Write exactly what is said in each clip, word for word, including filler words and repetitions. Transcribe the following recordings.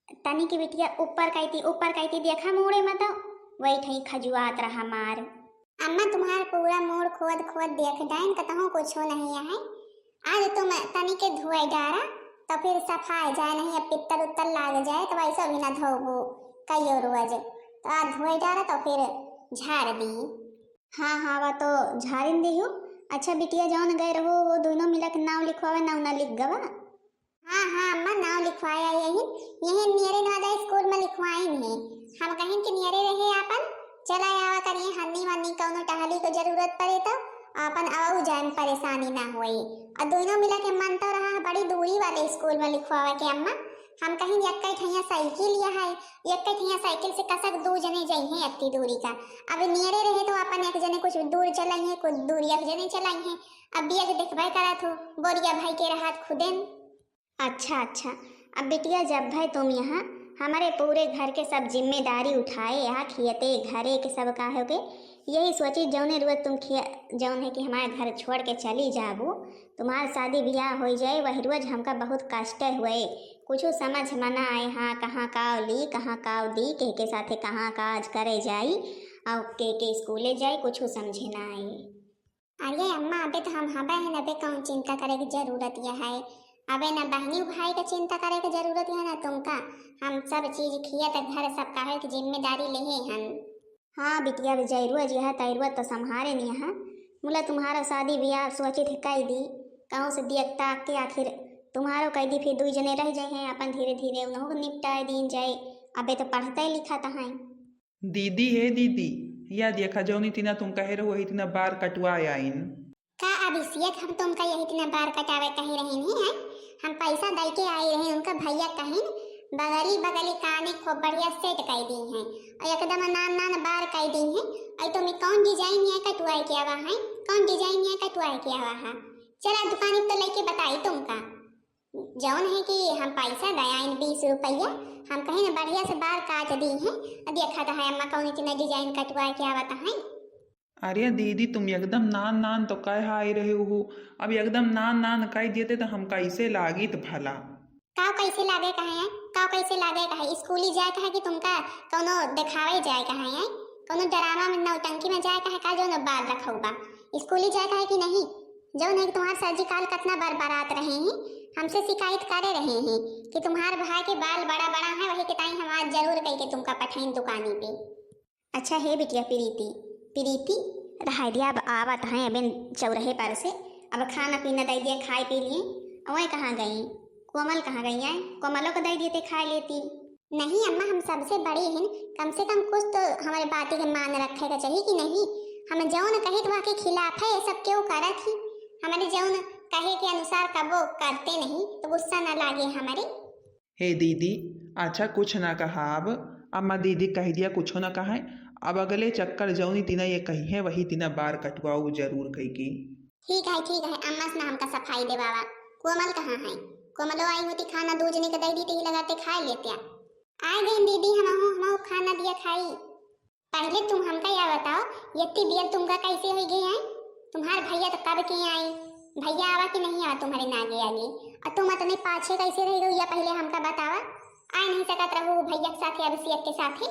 तनी के बिटिया ऊपर कइती, ऊपर कइती देखा मुड़े मत, वही ठई खजुआत रहा मार। अम्मा, तुम्हार पूरा मूड़ खोद खोद देख डाइन, कतहूँ कुछो नहीं है। आज तुम तनी के धोए डारा, तो फिर सफाए जाए, नहीं अब पित्तर उत्तर लाग जाए, तो वैसे भी ना धोबू कहियो रोज। तो आज धोए डारा, तो फिर झाड़ दी। हाँ, हाँ, वा तो झाड़िन दी हूँ। अच्छा बिटिया, जौन गए रहो, वो दोनों मिला के नाव लिखवावे, नाव ना लिख गवा? हाँ, हाँ, अम्मा, नाव लिखवाया यही, यही नियरे नवोदय स्कूल में लिखवाइन है। हम कहिन कि नियरे रहे आपन, चला आवा करिए, हन्नी वन्नी कौनो टहली को जरूरत पड़े तो आपन आऊ जाए में परेशानी ना होई। और दोनों मिला के मन तो रहा बड़ी दूरी वाले स्कूल में लिखवावे के अम्मा। हम कहिन यक्का ठैया साइकिल या है, यक्का ठैया साइकिल से कसक दो जने जइहें इतनी दूरी का। अब नियरे रहे तो आपन एक जने कुछ दूर चलाई है, कुछ दूर एक जने चलाई है। अब भी एक देखबे करत हो, बोरिया भाई के रहत खुदेन। अच्छा, अच्छा। अब बिटिया, जब भय तुम यहाँ हमारे पूरे घर के सब जिम्मेदारी उठाए, यहाँ खियते घरे के सब काहे के, यही सोची जौने रोज तुम खिया, जौन है कि हमारे घर छोड़ के चली जाबू, तुम्हार शादी ब्याह हो जाए, वही रोज हमका बहुत कष्ट हुए, कुछ समझ में ना आए, हाँ, कहाँ काव ली, कहाँ काव दी, के के साथे कहाँ काज करे जाई, और के के स्कूले जाई, कुछ समझे ना आए। अरे अम्मा, अबे तो हम हबे हैं, अबे कौन चिंता करे के जरूरत यह है? अबे ना बहनी भाई का चिंता करे के जरूरत यह ना तुमका। हम सब चीज खिया त घर सब काहे की जिम्मेदारी लेहे हन। हाँ बिटिया, अब जैरुआ जी है, तैरुआ तो संभारे नहीं है। मुला तुम्हारा शादी ब्याह सोचित है कई दी, कहूँ से दियक ताक के आखिर तुम्हारो कई दी, फिर दुई जने रह जाए हैं, अपन धीरे धीरे उन्हों को निपटाए दीन जाए। अबे तो पढ़ते लिखत हैं। दीदी, हे दीदी, या देखा, जौनी तिना तुम कहे रहो, वही तिना बार कटवा आइन। का अभिषेक, हम तुमका यही तिना बार कटावे कहे रहे नहीं है? हम पैसा दई के आई रहे, उनका भैया कहिन, बगली बगली काने खूब बढ़िया सेट कई दी हैं, और एकदम नान नान बार कई दी हैं। और तुम्हें कौन डिजाइन है कटवाए के आवा है, कौन डिजाइन है कटवाए के आवा है? चला दुकान तो लेके बताई तुमका। जौन है कि हम पैसा दयाइन बीस रुपया, हम कहीं ना बढ़िया से बार काट दी हैं। अब देखा तो है अम्मा, कौन इतना डिजाइन कटवा के आवत है। अरे दीदी, तुम एकदम नान नान तो कह आई रहे हो, अब एकदम नान नान कह देते तो हम कैसे लागित भला? काव कैसे लागे कहे हैं, काव कैसे लागे कहे, स्कूली जाए कहे कि तुमका कौनो दिखावे जाए कहे हैं, कौनो ड्रामा में नौटंकी में जाए कहे का, जो न बाल रखौबा, स्कूली जाए कहे कि नहीं? जौन है कि तुम्हार सर जी काल कतना बार बारात रहे हैं, हमसे शिकायत करे रहे हैं कि तुम्हार भाई के बाल बड़ा बड़ा है, वही के ताई हम आज जरूर कह के तुमका पठाइन दुकानी पे। अच्छा हे बिटिया प्रीति, प्रीति, रहाई दिया, अब आवत हैं अबे चौराहे पर से, अब खाना पीना दे दिया, खाए पी लिए। अवै कहाँ गई? कोमल कहाँ गई है? कोमलो को दे देते, खाए लेती। नहीं अम्मा, हम सबसे बड़ी हैं, कम से कम कुछ तो हमारे बाती के मान रखे का चाहिए कि नहीं? हम जौन कहित वह के खिलाफ है, ये सब क्यों करत ही? हमारे जौन कहे के अनुसार कबो करते नहीं, तो गुस्सा ना लागे हमारे। हे दीदी, अच्छा कुछ ना कहा अब, अम्मा दीदी कह दिया कुछो ना कहे। अब अगले चक्कर जौनी तिना ये कही है, वही तिना बार कटवाऊ जरूर कही की। ठीक है, ठीक है, अम्मा से ना हमका सफाई देवावा। कोमल कहाँ है? कोमलो आई होती, खाना दू जने के दे दी, तेही लगाते खाए लेते। आ गई दीदी, हम आहू, हम आहू खाना दिया खाई। पहले तुम हमका या बताओ, यत्ती बियल तुमका कैसे होई गई आई? तुम्हार भैया तो कब के आई, भैया आवा कि नहीं आवा तुम्हारे नागे आगे? और तुम अतने पाछे कैसे रह गई, या पहले हमका बतावा। आ नहीं सकत रहू भैया के साथे, अभिषेक के साथे?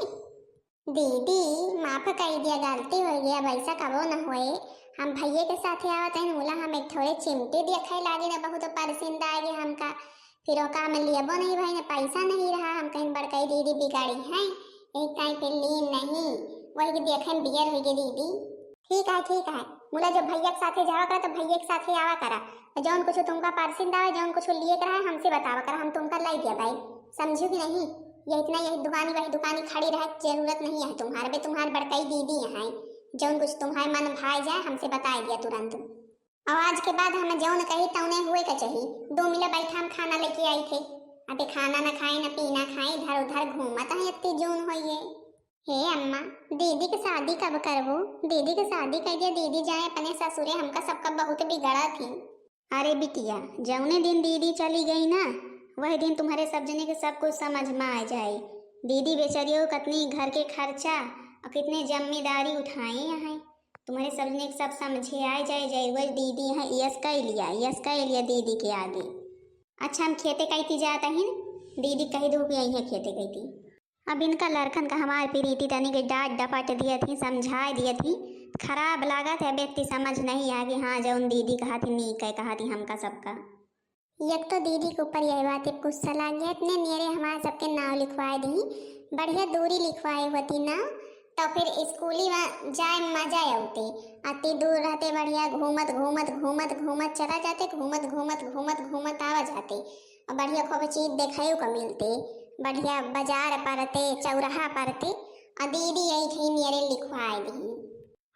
दीदी, माफ कर दिया, गलती हो गया, वैसा कबो न होए। हम भैया के साथे आवत हन, मुला हम एक ठोरे चिमटी देखे लागे न, बहुत परसिंदा आगे हमका। फिर ओका हम लियबो नहीं भाई, न पैसा नहीं रहा, हम कहीं बड़कई दीदी बिगाड़ी हैं, एक टाइम पे लीन नहीं, वही के देखे में बियर हुई गे दीदी। ठीक है, ठीक है, मुला जब भैया के साथे जावा करा तो भैया के साथे आवा करा, और जौन कुछ तुमका परसिंदा है, जौन कुछ लिए के रहा हमसे बतावा करा, हम तुमका लाई दिया भाई, समझू कि नहीं? ये इतना यही दुकानी वही दुकानी खड़ी रहे, जरूरत नहीं है तुम्हारे बे, तुम्हारे बड़कई दीदी यहाँ, जौन कुछ तुम्हारे मन भाई जाए हमसे बताए दिया तुरंत। और आज के बाद हम जौन कही तौने हुए का चाही। दो मिला बैठा हम खाना लेके आई थे, अबे खाना ना खाए ना पीना खाए, इधर उधर घूमत है इतनी जून होइए। हे अम्मा, दीदी के शादी कब करबो? दीदी के शादी कर दिया, दीदी जाए अपने ससुरे, हमका सबका बहुत बिगड़ा थी। अरे बिटिया, जौने दिन दीदी चली गई ना, वही दिन तुम्हारे सब जने के सब कुछ समझ में आ जाए। दीदी बेचारियों कतनी घर के खर्चा और कितने जिम्मेदारी उठाए हैं। तुम्हारे सब जने के सब समझे आए जाए, जाए वो दीदी यहाँ यस कह लिया, यस कह लिया दीदी के आगे। अच्छा, हम खेते कइती जात हन, दीदी कहि दू कि अइहें खेते कहिती। अब इनका लड़कन का हमार प्रीति तनी के डांट डपट दियत ही, समझाए दियत ही। खराब लागत है, व्यक्ति समझ नहीं आए कि हाँ, जौन दीदी कहत ही नीक है, कहत ही हमका सबका। एक तो दीदी के ऊपर यह बात एक गुस्सा लाग गया, इतने नियरे हमारे सबके नाव लिखवाए दी, बढ़िया दूरी लिखवाए होती ना, तो फिर स्कूली में जाए मजा आते। अति दूर रहते, बढ़िया घूमत घूमत घूमत घूमत चला जाते, घूमत घूमत घूमत घूमत आवा जाते, और बढ़िया खूब चीज देखे को मिलते, बढ़िया बाजार परते, चौराहा परते, और दीदी यही थे नियरे लिखवाए दी।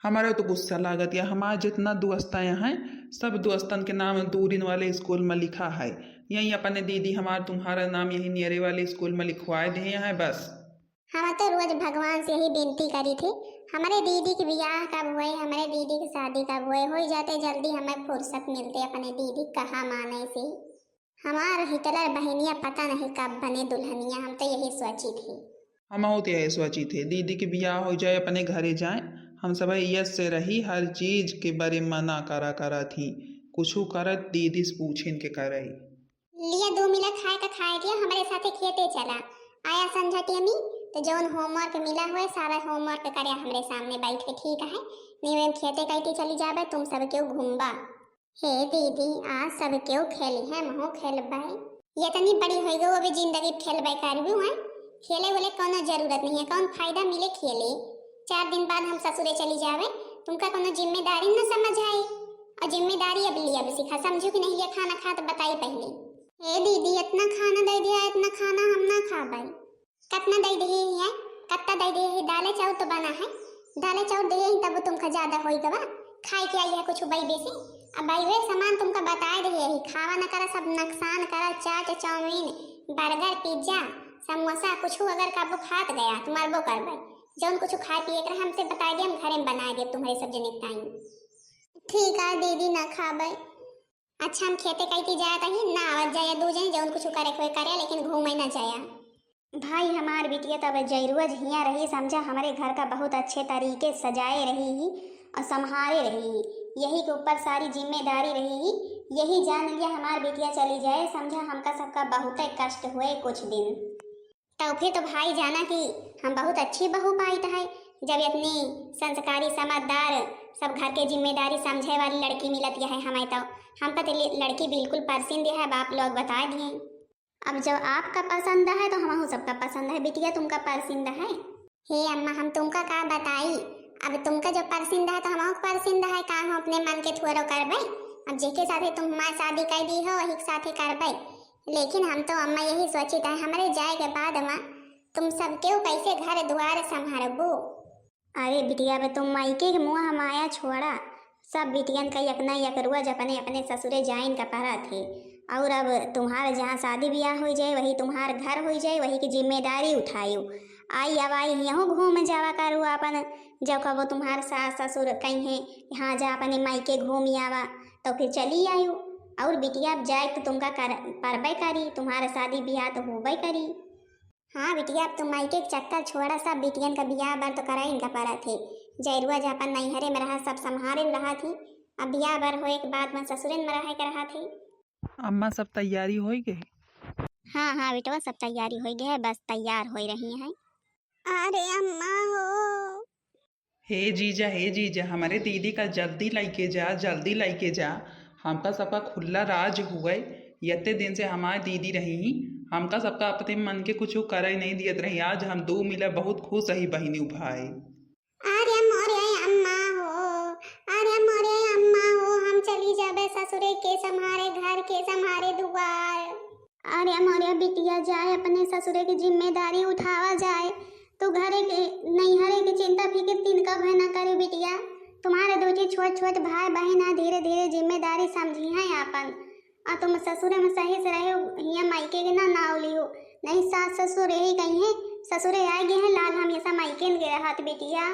हमारा तो गुस्सा लागत या, हमार जितना दोस्ता यहाँ है, सब दोस्तन के नाम दूरिन वाले स्कूल में लिखा है। यही अपने दीदी हमार तुम्हारा नाम यही नियरे वाले स्कूल में लिखवाए दे यहाँ है बस। हम तो रोज भगवान से ही विनती करी थी, हमारे दीदी के ब्याह कब हुए, हमारे दीदी की शादी कब हुए, हो जाते जल्दी हमें फुर्सत मिलते अपने दीदी कहा माने से। हमार हिटलर बहनिया पता नहीं कब बने दुल्हनिया, हम तो यही सोची थी। हमहू तो यही सोची थे, दीदी के बियाह हो जाए, अपने घरे जाए, हम सब यस से रही, हर चीज के बारे मना करा करा थी, कुछ करत दीदी से पूछिन के करे। लिया दो मिला खाए का खाए दिया, हमारे साथे खेते चला। आया संझा टेमी तो जौन होमवर्क मिला हुए सारा होमवर्क करे हमरे सामने बैठ के, ठीक है? नहीं हम खेते कैसे चली जाबे, तुम सब क्यों घूमबा। हे दीदी, आज सब क्यों खेली है, महू खेलबै। ये तनी बड़ी होई गो, अभी जिंदगी खेलबै करबू है, खेले वेले कोनो जरूरत नहीं है, कौन फायदा मिले खेले। चार दिन बाद हम ससुरे चली जावे, तुमका कोनो जिम्मेदारी न समझ आए। और जिम्मेदारी अब लिया भी सीखा, समझू कि नहीं, ये खाना खा तो बताई पहले। हे दीदी, इतना खाना दे दिया, इतना खाना हम ना खाबै। कतना दे दिए है, कत्ता दे दिए है, दाले चाउर तो बना है, दाले चाउर दिए है तब तुमका ज्यादा होई गवा, खाए के आई है कुछ बैबे से। अब बैबे सामान तुमका बताए दिए है, खावा न करा, सब नुकसान करा, चाट, चाउमीन, बर्गर, पिज्जा, समोसा, कुछ अगर कबो खात गया तो मरबो करबै। जौन कुछ खाए पिए के रहे हमसे बताए दिए, हम घरे में बनाए दिए तुम्हारे सब जने के टाइम। ठीक है दीदी, ना खाबै। अच्छा, हम खेते कैती जात ही, ना आवत जाया दू जने, जौन कुछ करे कोई करे, लेकिन घूमे ना जाया। भाई, हमार बिटिया तब जैरुआ हियाँ रही, समझा, हमरे घर का बहुत अच्छे तरीके सजाए रही ही और संभारे रही ही, यही के ऊपर सारी जिम्मेदारी रही ही। यही जान लिया हमार बिटिया चली जाए, समझा, हमका सबका बहुत कष्ट हुए कुछ दिन। तो फिर तो भाई जाना कि हम बहुत अच्छी बहू पाइत है, जब इतनी संस्कारी, समझदार, सब घर के जिम्मेदारी समझे वाली लड़की मिलत है हमें। तो हमका तो लड़की बिल्कुल पसंद है, अब आप लोग बता दिए। अब जब आपका पसंद है तो हमहू सबका पसंद है। बिटिया, तुमका पसंद है? हे अम्मा, हम तुमका का बताई, अब तुमका जो पसंद है तो हमहू के पसंद है, का हम अपने मन के थोड़ो करबै। अब जेके साथे तुम हमार शादी कर दी हो, वही के साथे करबै। लेकिन हम तो अम्मा यही सोचित है, हमरे जाए के बाद अम्मा तुम सबके कैसे घर द्वार संभारबू। अरे बिटिया, अब तुम मायके के मोह माया छोड़ा। सब बिटियन का यकना यकरुआ जब अपने अपने ससुरे जाइन का परत है। और अब तुम्हार जहाँ शादी ब्याह हो जाए, वही तुम्हार घर हो जाए, वही की जिम्मेदारी उठायो। आई अब आई यहूँ घूम जावा करू अपन, जब कबो तुम्हार सास ससुर कहीं हैं, "हाँ जा अपने मायके घूम आवा," तो फिर चली आयो। और बिटिया अब जाए तो तुमका कर, परबे करी, तुम्हारा शादी ब्याह तो होबे करी। हाँ बिटिया, अब तू मायके के चक्कर छोड़ा, सब बिटियन का बियाह बर तो कराइन का परत है। जैरुआ जे अपन नैहरे में रहा, सब संभारे रहा थी, अब बियाह बर होए के बाद में ससुरे में रहे के रहा थी। अम्मा, सब तैयारी होई गई? हाँ, हाँ बेटवा, सब तैयारी होई गई है, बस तैयार होई रही हैं। अरे अम्मा हो, हे जीजा, हे जीजा, हमरे दीदी का जल्दी लइके जा, जल्दी लइके जा। हमका सबका खुला राज हुए, यत्ते दिन से हमार दीदी रही ही, हमका सबका अपने मन के कुछ करे नहीं दियत रही। आज हम दू मिला बहुत खुश ही बहिनी भाई। अरे मोरे अम्मा हो, अरे मोरे अम्मा हो, हम चली जाबे ससुरे के संभारे, घर के संभारे दुआर। अरे मोरे बिटिया, जाए अपने ससुरे के जिम्मेदारी उठावा जाए। तू घरे के, नैहरे के चिंता फिकिर तिनका भय ना करे बिटिया। तुम्हारे दो ठे छोट छोट भाई बहन है, धीरे धीरे जिम्मेदारी समझी हैं आपन। और तुम ससुरे में सही से रहे, हियाँ मायके के ना नाव लियो, नहीं सास ससुर यही कही है, "ससुरे आ गए हैं लाल, हमेशा मायके के रहत बिटिया।"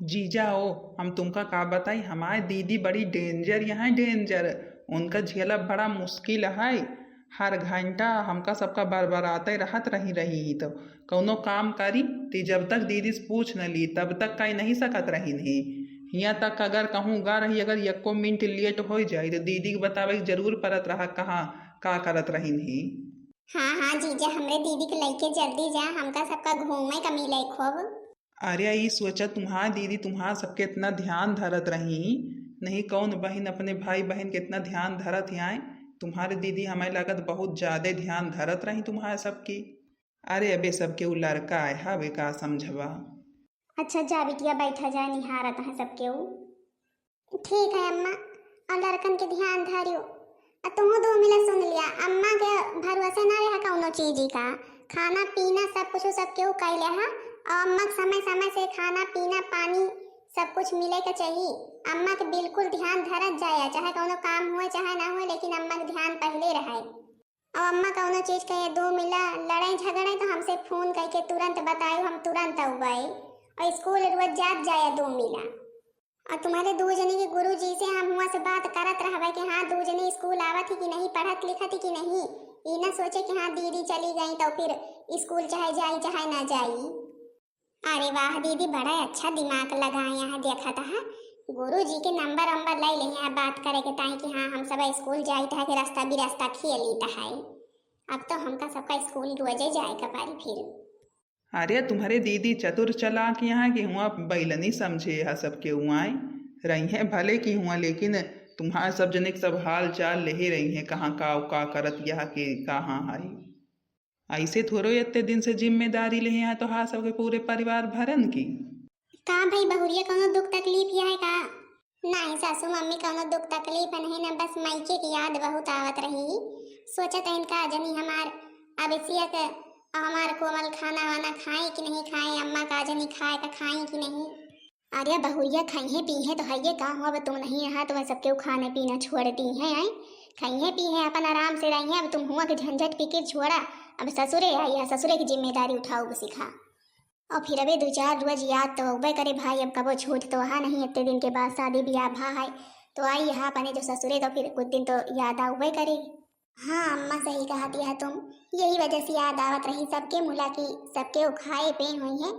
जीजा हो, हम तुमका का बताई, हमार दीदी बड़ी danger यहाँ, danger। उनका झेलब बड़ा मुश्किल है। हर घंटा हमका सबका बरबराते रहत रही रही ही तो कौनो काम करी ती जब तक दीदी से पूछ न ली तब तक कई नहीं सकत रही ही। हियाँ तक अगर कहूँ गा रही, अगर यक्को मिनट late हो जाई तो दीदी के बतावे के जरूर परत रहा कहाँ का करत रही ही। हाँ, हाँ, जीजा, हमरे दीदी के लइके जल्दी जा, हमका सबका घूमे का मिले खूब। अरे, ई सोचा, तुम्हार दीदी तुम्हार सबके इतना ध्यान धरत रही, नहीं कौन बहिन अपने भाई बहिन के इतना ध्यान धरत ही आए। तुम्हारे दीदी हमें लागत बहुत ज्यादा ध्यान धरत रही तुम्हारे सबकी। अरे, अबे सबके उ लड़का आए, हवे का समझवा। अच्छा, जा बिटिया, बैठा जा, निहारत है सबके उ। ठीक है अम्मा, और लड़कन के ध्यान धरियो। आ तुहू दो मिला सुन लिया, अम्मा के भरोसे ना रहा कौनो चीज का। खाना पीना सब कुछ सब केहू कइ ले हा, और अम्मा के समय समय से खाना पीना पानी सब कुछ मिले के चाहिए। अम्मा के बिल्कुल ध्यान धरत जाया, चाहे कौनो काम हुए चाहे ना हुए, लेकिन अम्मा के ध्यान पहले रहे। और अम्मा कौनो चीज के दो मिला लड़ाई झगड़े तो हमसे फोन करके तुरंत बतायो, हम तुरंत अउबे। और स्कूल रोज जात जाया दो मिला। और तुम्हारे दू जने के गुरुजी से हम हुआ से बात करत रहबे कि हाँ, दू जने स्कूल आवत ही कि नहीं, पढ़त लिखत ही कि नहीं। ई ना सोचे कि हाँ, दीदी चली गई तो फिर स्कूल चाहे जाई चाहे ना जाई। अरे वाह दीदी, बड़ा अच्छा दिमाग लगाए हैं। देखत है गुरुजी के नंबर वंबर ले ले हैं बात करे के ताई कि हाँ, हम सब स्कूल जाइत है कि रास्ता बिरास्ता खेलित है। अब तो हमका सबका स्कूल रोजे जाए के पड़ी फिर। अरे, तुम्हारे दीदी चतुर चालाक यहाँ कि हुआ बैलनी समझे, यह सब के हुआ रही हैं, भले कि हुआ, लेकिन तुम्हार सब जने के सब हाल चाल लेहे रही हैं, कहाँ का, का करत यह के, कहाँ है। ऐसे थोड़ो इतने दिन से जिम्मेदारी लेहे हैं, तो हाँ, सबके पूरे परिवार भरन की। का भाई बहुरिया, कौनो दुख तकलीफ यह है का? नहीं सासू मम्मी, कौनो दुख तकलीफ नहीं न, बस मायके की याद बहुत आवत रही। सोचत हन का जनी हमार अभिषेक, हमार कोमल खाना वाना खाए कि नहीं खाए, अम्मा का जनी खाए का खाए कि नहीं। अरे बहुरिया, खाइहे पीहे तो हइये का हो, अब तुम नहीं रहा तो वह सबके खाने पीना छोड़ दी है, आए खाइहे पीहे अपन आराम से रही है। अब तुम हुआ के झंझट फिकिर छोड़ा, अब ससुरे आई है, ससुरे की जिम्मेदारी उठाओ सीखा। और फिर अबे दो चार रोज याद तो अउबे करे भाई, अब कबो छूट तो हा नहीं, इतने दिन के बाद शादी ब्याह भा है, तो आई यहाँ अपने जो ससुरे, तो फिर कुछ दिन तो याद अउबे करे। हाँ अम्मा, सही कहत है तुम, यही वजह से याद आवत रही सबके मुला की, सबके उ खाए पे हुई है।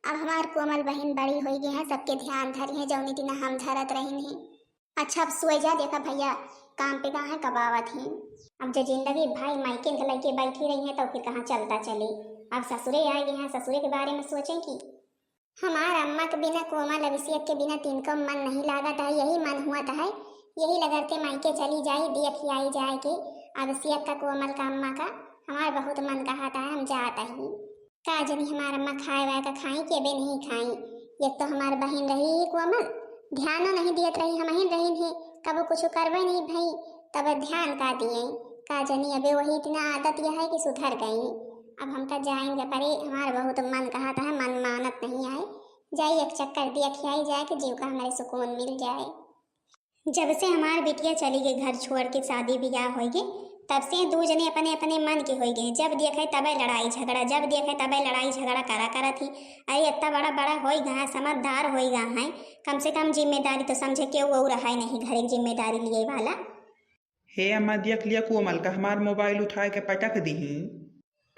अब हमार कोमल बहिन बड़ी होई गई है, सबके ध्यान धरी है, जौनी दिना हम धरत रही नहीं। अच्छा, अब सोए जा, देखा भैया काम पे कहाँ है, कब आवत ही। अब जो जिंदगी भाई मायके के लइके बैठी रही है, तो फिर कहाँ चलता चली। अब ससुरे आ गए हैं, ससुरे के बारे में सोचें कि हमार अम्मा के बिना, कोमल अभिषेक के बिना तिनको मन नहीं लागत है, यही मन हुआ है, यही लगरते मायके चली जाई, देख आई जाए के अभिषेक का, कोमल का अम्मा का। हमार बहुत मन कहत है, हम जात ही। का जनी हमार अम्मा खाए वाए का खाई कि अबे नहीं खाई। एक तो हमार बहिन रही ही कोमल, ध्यानो नहीं दियत रही, हमहिन रही ही, कबो कुछ करबे नहीं भई, तब ध्यान का दिए। का जनी अबे वही इतना आदत यह है कि सुधर गई। अब हमका जाएंगे परे, हमार बहुत मन कहत है, मन मानत नहीं आए। जाई एक चक्कर देख आई जाए कि जीव का हमारे सुकून मिल जाए। जब से हमार बिटिया चली गई घर छोड़ के, शादी ब्याह होई गई, तब से दू जने अपने अपने मन के होई गए। जब देखे तबे लड़ाई झगड़ा, जब देखे तबे लड़ाई झगड़ा करा करत ही। अरे इतना बड़ा बड़ा होई गया, समझदार होई गया है, कम से कम जिम्मेदारी तो समझे, केहू और रहा नहीं घर एक जिम्मेदारी लिए वाला। हे अम्मा, देख लिया कोमल का हमार मोबाइल उठाए के पटक दीही।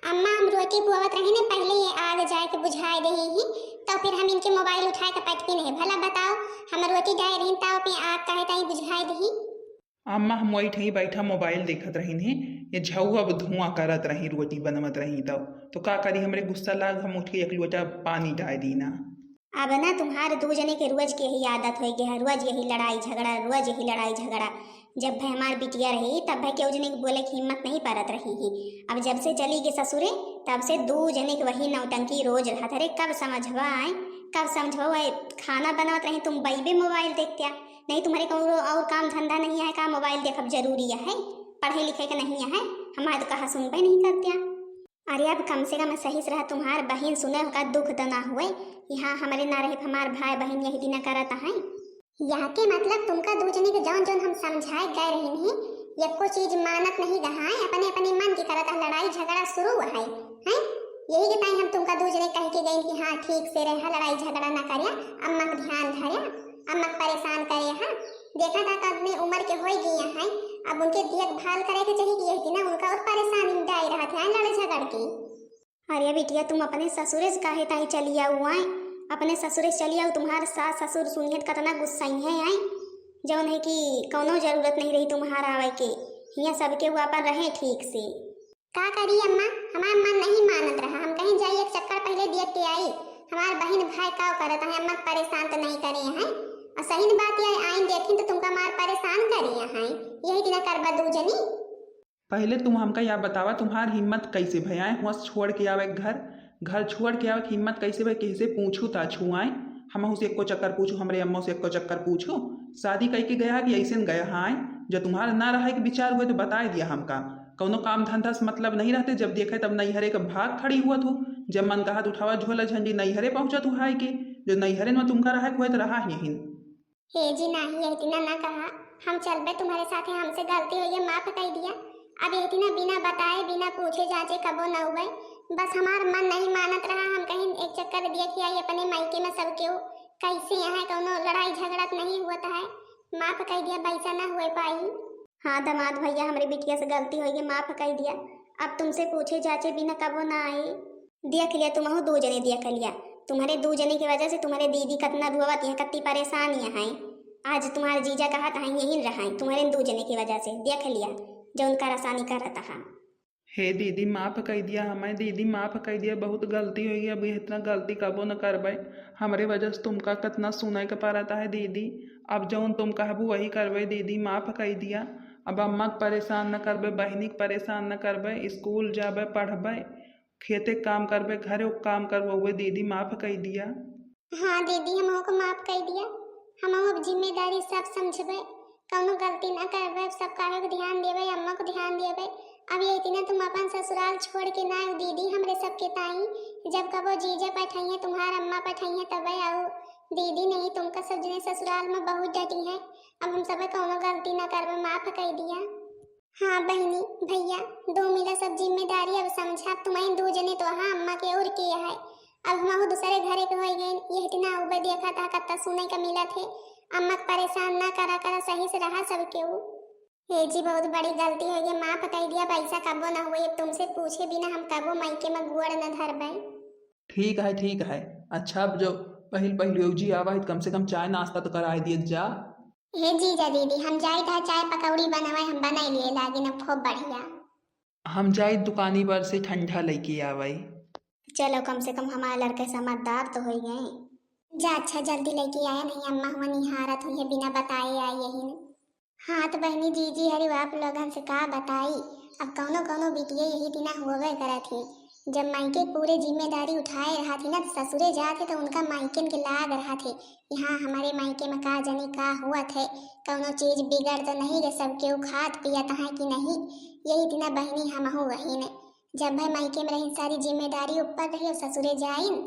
अम्मा, हम रोटी बोवत रही ने, पहले ये आग जाए के बुझाए दे ही, तो फिर हम इनके मोबाइल उठाए के पटकी नहीं। भला बताओ, हम रोटी डाए रही, ताव पे आग काहे ताई बुझाए दे ही? अम्मा, हम वही ठही बैठा मोबाइल देखत रही ने, ये झउआ अब धुआं करत रही, रोटी बनवत रही तब। तो का करी, हमरे गुस्सा लाग, हम उठ के एक लोटा पानी डाए दी ना। अब ना तुम्हार दू जने के रोज के यही आदत होई गया है, रोज यही लड़ाई झगड़ा, रोज यही लड़ाई झगड़ा। जब भई हमार बिटिया रही, तब भई केहू जने के बोले के हिम्मत नहीं परत रही ही। अब जब से चली गई ससुरे, तब से दू जने के वही नौटंकी रोज रहत। अरे कब समझवा आए, कब समझवा आए? खाना बनावत रही तुम, बैबे मोबाइल देखत्या, नहीं तुम्हारे कौनो और काम धंधा नहीं है का? मोबाइल देखब जरूरी है, पढ़े लिखे के नहीं है? हमारे तो कहा सुनबे नहीं करत्या। अरे अब कम से कम सही से रहा, तुम्हार बहिन सुने का दुख त ना हुए कि हाँ हमरे ना रहे, हमार भाई बहिन यही दिना करत हैं। यह के मतलब तुमका दू जने के जौन जौन हम समझाए गए रही नहीं, एको चीज मानत नहीं गहाए, अपने अपने मन की करत है, लड़ाई झगड़ा शुरू है, हैं? यही के ताई हम तुमका दू जने कह के गए कि हाँ ठीक से रहे, लड़ाई झगड़ा ना करे, अम्मा के ध्यान धरे, अम्मा के परेशान करे, हाँ? देखा था कतने उम्र के होई गई हैं, अब उनके देखभाल करे के चाहिए कि यही दिना उनका और परेशानी में डाई रहत है लड़े झगड़ के। अरे बिटिया, तुम अपने ससुरे से काहे ताई चली आऊ आए? अपने ससुरे से चली आऊ, तुम्हार सास ससुर सुनिए त कतना गुस्साई हैं आए, जौन है कि कौनो जरूरत नहीं रही तुम्हार आवे के, हियाँ सबके वो अपन रहे ठीक से। का करी अम्मा, हमार मन नहीं मानत रहा। हम कहीं जाई एक चक्कर पहले देख के आई, हमार बहिन भाई का करत है, अम्मा के परेशान तो नहीं करे हैं। और सही बात ये आइन देखिन तो तुमका मार परेशान करी हैं, यही दिना करबा दू जनी। पहले तुम हमका या बतावा, तुम्हार हिम्मत कैसे भय आए हुआ छोड़ के आवे घर, घर छोड़ के आवे के हिम्मत कैसे भय, कैसे पूछू ता छुआए? हमहू से एको चक्कर पूछू, हमरे अम्मा से एको चक्कर पूछू, शादी कई के गया कि ऐसे न गया? हाँ, जो तुम्हार ना रहे के विचार हुए तो बताए दिया हमका। कौनो काम धंधा से मतलब नहीं रहते, जब देखे तब नैहरे के भाग खड़ी हुआ तू। जब मन कहा तो उठावा झोला झंडी नैहरे पहुँचा तू हाय के, जो नैहरे में तुमका रहे के हुए तो रहा ही हिन। हे जी नाही, यह इतना ना कहा, हम चलबे तुम्हारे साथे, हमसे गलती हुई है, माफ कर दिया। अब यह इतना बिना बताए, बिना पूछे जांचे कबो न उबे। बस हमार मन नहीं मानत रहा, हम कहीं एक चक्कर दिया कि आई अपने मायके में सब केहू कैसे यहाँ कौनो लड़ाई झगड़ा तो नहीं हुआ है, माफ कर दिया, वैसा ना हुए पाई। हाँ दमाद भैया, हमरे बिटिया से गलती होई गई, माफ कर दिया। अब तुमसे पूछे जांचे बिना कबो ना आई। देख लिया, तुमहू दू जने देख लिया। तुम्हारे दू जने की वजह से तुम्हारे दीदी कतना रुआवत हैं, कतनी परेशान हैं। आज तुम्हारे जीजा कहत हैं यहीं रहाई, तुम्हारे दू जने की वजह से। देख लिया, जो उनका रसानी करत हैं। हे दीदी, माफ कई दिया हमें, दीदी, माफ कई दिया, बहुत गलती होई गई, अब इतना गलती कबो न करबे। हमरे वजह से तुमका कतना सुने के पड़त है दीदी, अब जौन तुम कहबू वही करबे दीदी, माफ कई दिया। अब अम्मा के परेशान न करबे, बहिनी के परेशान न करबे, स्कूल जाबे, पढ़बे, खेते के काम करबे, घरे के काम करबे, उहे दीदी, माफ कई दिया। हाँ दीदी, हमहू को माफ कई दिया, हमहू अब जिम्मेदारी सब समझबे, कौनो गलती ना करबे, सब काहे को ध्यान देबे, अम्मा को ध्यान देबे। अब ये इतना तुम अपन ससुराल छोड़ के ना आयो दीदी, हमरे सबके ताई, जब कबो जीजा पठाइए, तुम्हार अम्मा पठाइए तबे आओ दीदी, नहीं तुमका सब जने ससुराल में बहुत डटी है। अब हम सब कौनो गलती ना करबे, माफ कई दिया। हाँ बहिनी, भैया, दो मिला सब जिम्मेदारी अब समझा, अब तुम्हें दो जने तो हाँ अम्मा के और के है। अब हमहू दूसरे घरे के होई गए, यह इतना उबे देखा था, कत्ता सुने का मिला थे। अम्मा के परेशान ना करा करा, सही से रहा सब केहू। हे जी, बहुत बड़ी गलती हो गई, माफ कर दिया, पैसा कबो ना हुए, अब तुमसे पूछे बिना हम कबो मायके में गोड़ न धरबे। ठीक है, ठीक है। अच्छा, अब जो पहिल पहिल जी आवा है, तो कम से कम चाय नाश्ता तो कराए दिए जा। हे जीजा दीदी, हम जाइत है चाय पकौड़ी बनवाए, हम बनाई लिए लागिन अब खूब बढ़िया। हम जाइत दुकानी पर से ठंडा लेके आवे। चलो, कम से कम हमारे लड़के समझदार तो हो गए। जा, अच्छा जल्दी लेके आया, नहीं अम्मा हुआ निहारत हुई है, बिना बताए आई यही। हाँ तो बहनी, जीजी हरी आप लोगन से का बताई, अब कौनो कौनो बिटिया यही दिना होवे करत ही। जब मायके पूरे जिम्मेदारी उठाए रहा थी ना, तो ससुरे जात है तो उनका मायकिन के लाग रहा थे कि हाँ, हमारे मायके में का जाने का हुआ थे, कौनो चीज बिगड़ तो नहीं गए, सब केहू खात पियत हैं कि नहीं। यही दिना बहनी हमहू वही ने, जब भाई मायके में रही, सारी जिम्मेदारी ऊपर रही, और ससुरे जाइन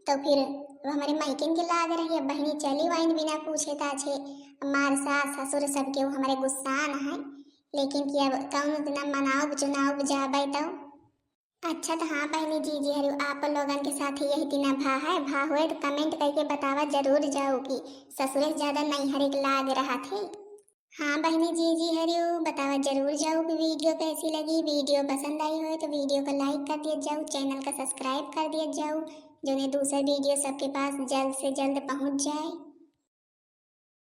तो फिर वो हमारे मायकिन के लाग रही। अब बहनी चली वाइन बिना पूछे ताछे, मार सास ससुर सब केहू हमारे गुस्सान है, लेकिन कि अब कौन इतना मनाउब चुनाउब जाबे तो। अच्छा तो हाँ बहनी, जीजी हरी आप लोगन के साथ यही दिना भा है, भा हुए तो comment करके बतावा जरूर जाओ कि ससुरे से ज्यादा नैहरे के लाग रहा थे। हाँ बहनी, जीजी हरी बतावा जरूर जाओ कि video कैसी लगी। Video पसंद आई हो तो video को like कर दिया जाओ, channel का subscribe कर दिया जाओ, जो ने दूसरा video सबके पास जल्द से जल्द पहुँच जाए।